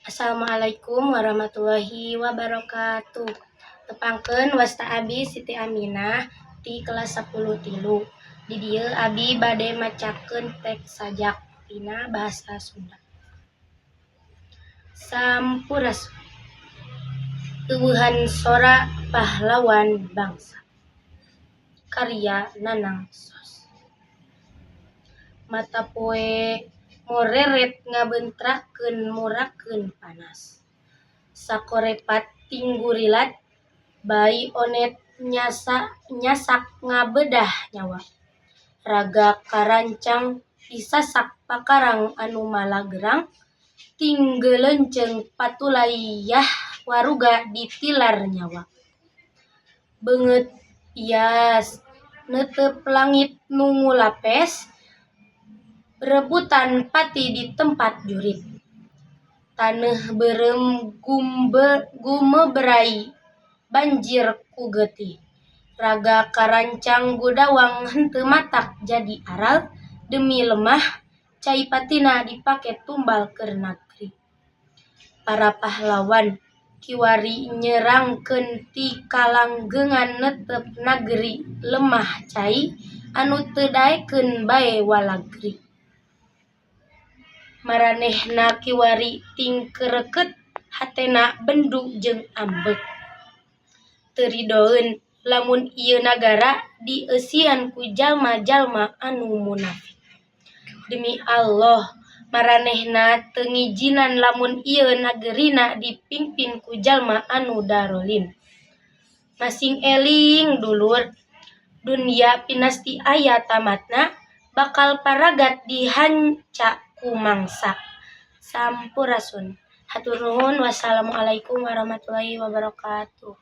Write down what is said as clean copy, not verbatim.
Assalamualaikum warahmatullahi wabarakatuh. Tepangkeun, wasta abi Siti Aminah ti kelas 10 tilu. Di dieu abi bade macakeun teks sajak tina bahasa Sunda. Sampurasun. Euweuhan Sora Pahlawan Bangsa. Karya Nanang Sos. Mata poe moreret ngabentrakeun murakeun panas. Sakorepat tinggurilat baionet nyasak ngabedah nyawa. Raga karancang disasak pakarang anu malagerang tinggeuleunceung patulayah waruga ditilar nyawa. Beungeut bias neuteup langit nu ngulapes rebutan pati di tempat jurit. Taneuh beureum gumebray banjir ku geutih. Raga karancang gudawang henteu matak jadi aral demi lemah cai patina dipake tumbal keur nagri. Para pahlawan kiwari nyerangkeun ti kalanggeungan neuteup nagri lemah cai anu teu daekeun bae walagri. Maranehna kiwari tingkereukeut hatena bendu jeung ambek. Teu ridoeun lamun ieu nagara dieusian ku jalma-jalma anu munafik. Demi Alloh, maranehna teu ngijinan lamun ieu nagerina dipingpin ku jalma anu darolim. Masing eling, dulur, dunya pinasti aya tamatna bakal paragat dihanca ku mangsa. Sampurasun. Hatur nuhun, wassalamualaikum warahmatullahi wabarakatuh.